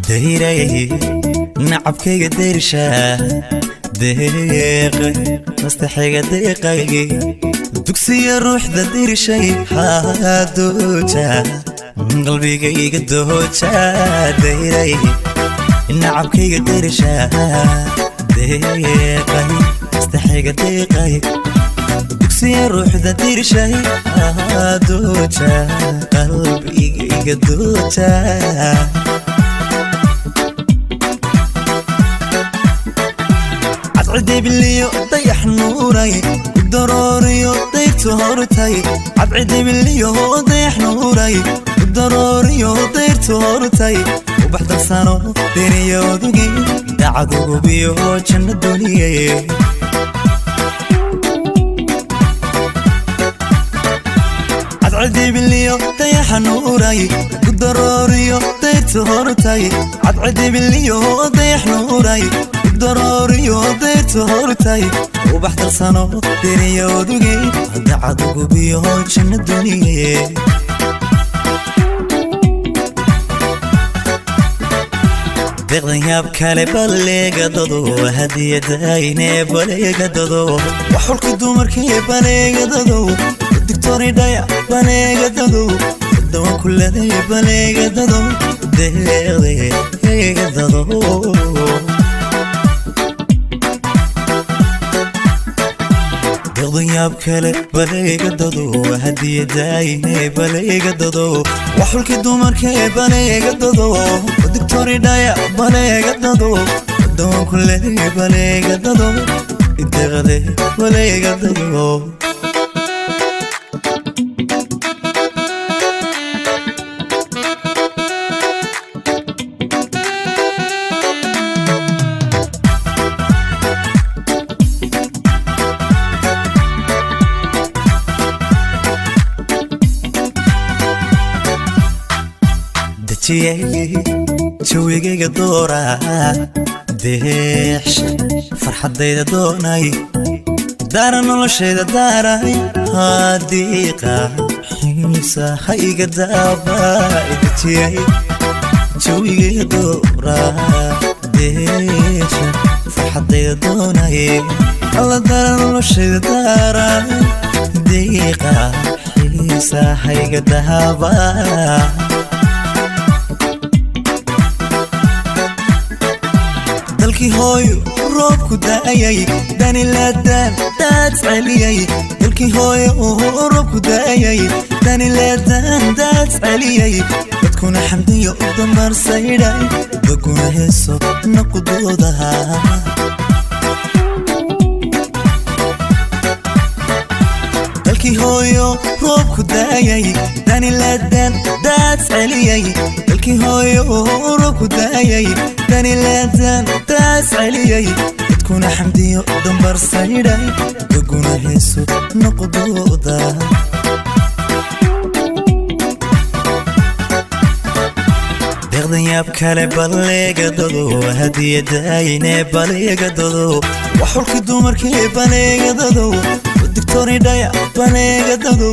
Dayray nacabkayga, dayrsha deeqay, mastaxayga deeqay, dugsiya ruuxda dirshay, dooja qalbigayga, dooja. Dayray nacabkayga, dayrsha deeqay, mastaxayga deeqay, dugsiya ruuxda dirshay, dooja qalbigayga, dooja. Cadcidibiliyo dayax nuuray ku darooriyo dayrtu hortay, cadcidibiliyo dayax nuuray ku darooriyo dayrtu hortay, ubax darsano deriyodugi dacadugubiyo janno duniye. Cadcidibiliyo dayaxa nuuray ku darooriyo dayrtu hortay, cadcidibiliyo dayax nuuray darooriyo dayrtu hortay, ubax darsano deriyodugi dacadugubiyo janno duniye. Deeqdan yaab kale baleegadado, hadiyadayne baleegadado, waxulka dumarkii baleegadado, digtoridhaya baleegadado, dawan kuladay baleegadado, deeqdeegadado. Deeqdan yaab kale baleegadado, hadiyadayne baleegadado, waxulkii dumarkee baleegadado, digtoridhaya baleegadado, dawan kuladay baleegadado, deeqde baleegadado. Dejiyay jawigayga doora, deexsha farxaddayda doonay, daara noloshayda daaray, hadiiqa xiisa ha iga daaba. Dejiyay jawigayga doora, deexsha farxaddayda doonay, alla daara noloshayda daaray, diiqa xiisa ha iga daaba. Dalkii hooyo roobku daayay, danilaadaan daad celiyay, dalkii hooyo roobku daayay, danilaadaan daad celiyay, dadkuna xamdiyo u dambarsaydhay, dadkuna heeso naqudoodaha. Dalkii hooyo roobku daayay, danilaadaan daad celiyay, dalkii hooyo roobku daayay, danilaadaan daad celiyay, dadkuna xamdiyo dambarsaydhay, dadkuna heeso noqdooda. Deeqdan yaab kale baleegadado, hadiyadayne baleegadado, waxulkii dumarkii baleegadado, digtoridhaya baleegadado,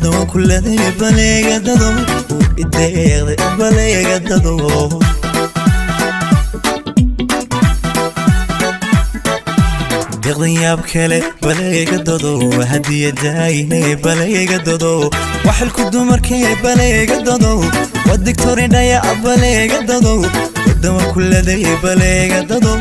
dawan kuladay baleegadado, ideeqday baleegadado. Deeqdan yaab kale baleegadado, hadiyadayne baleegadado, waxilku dumarkee baleegadado, waa digtoridhaya baleegadado, dawan kuladay baleegadado,